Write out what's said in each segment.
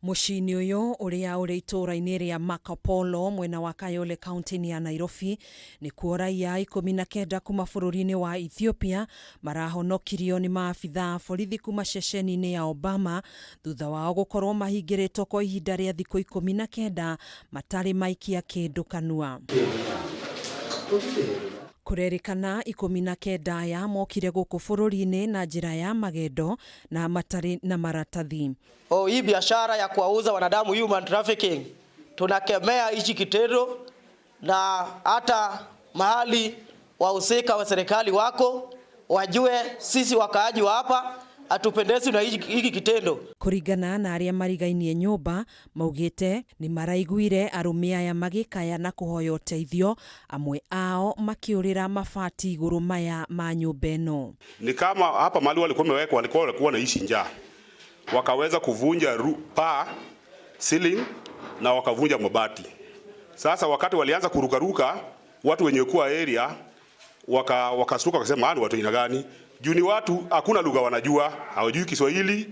Mũciĩ-inĩ ũyũ ũrĩa ũrĩ itũũra-inĩ rĩa Marco Polo mwena wa Kayole kaunti-inĩ ya Nairobi nĩkuo raiya 19 kuma bũrũri-inĩ wa Ethiopia marahonokirio nĩ maabitha a borithi kuma ceceni-inĩ ya Obama thutha wao gũkorwo mahingĩrĩtwo kwa ihinda rĩa thikũ 19 matarĩ maikia kĩndũ kanua. Kũrerĩkana 19 aya mokire gũkũ bũrũri-inĩ na njĩra ya magendo na matarĩ na maratathi. Oh, hii biashara ya kuwauza wanadamu human trafficking, tunakemea hichi kitendo, na hata mahali wahusika wa serikali wako wajue sisi wakaaji wa hapa hatupendezwi na hiki kitendo. Kũringana na arĩa marigainie nyũmba maugĩte nĩ maraiguire arũme aya magĩkaya na kũhoya ũteithio, amwe ao makĩũrĩra mabati igũrũ maya ma nyũmba ĩno. Ni kama hapa mahali walikuwa wamewekwa, walikuwa wanaishi njaa, wakaweza kuvunja paa ceiling na wakavunja mabati. Sasa wakati walianza kurukaruka, watu wenye kuwa area wakasuka wakasema, ni watu aina gani? Juu ni watu hakuna lugha wanajua, hawajui Kiswahili,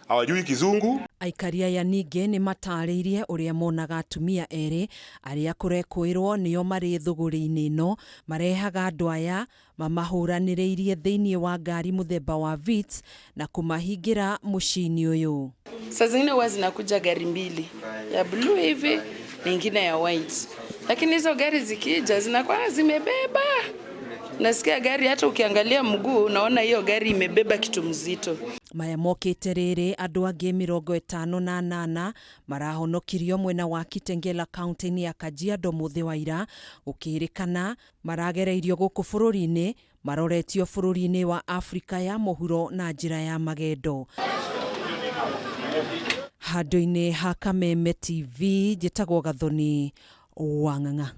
hawajui Kizungu. Aikari aya ningĩ nĩ matarĩirie ũrĩa monaga atumia erĩ arĩa kũrekũĩrwo nĩo marĩ thũgũrĩ-inĩ ĩno marehaga andũ aya mamahũranĩrĩirie thĩinĩ wa ngari mũthemba wa Vitz na kũmahingĩra mũciĩ-inĩ ũyũ. Saa zingine huwa zinakuja gari mbili, ya blue hivi na ingine ya white, lakini hizo gari zikija zinakuwa zimebeba. Nasikia gari hata ukiangalia mguu unaona hiyo gari imebeba kitu mzito. Maya mokĩte rĩrĩ andũ angĩ 58 marahonokirio mwena wa Kitengela kaunti-inĩ ya Kajiado mũthĩ wa ira gũkĩrĩkana maragereirio gũkũ bũrũri-inĩ maroretio bũrũri-inĩ wa Afrika ya mũhuro na njĩra ya magendo. Handũ-inĩ ha Kameme TV njĩtagwo Gathoni wa Ng'ang'a.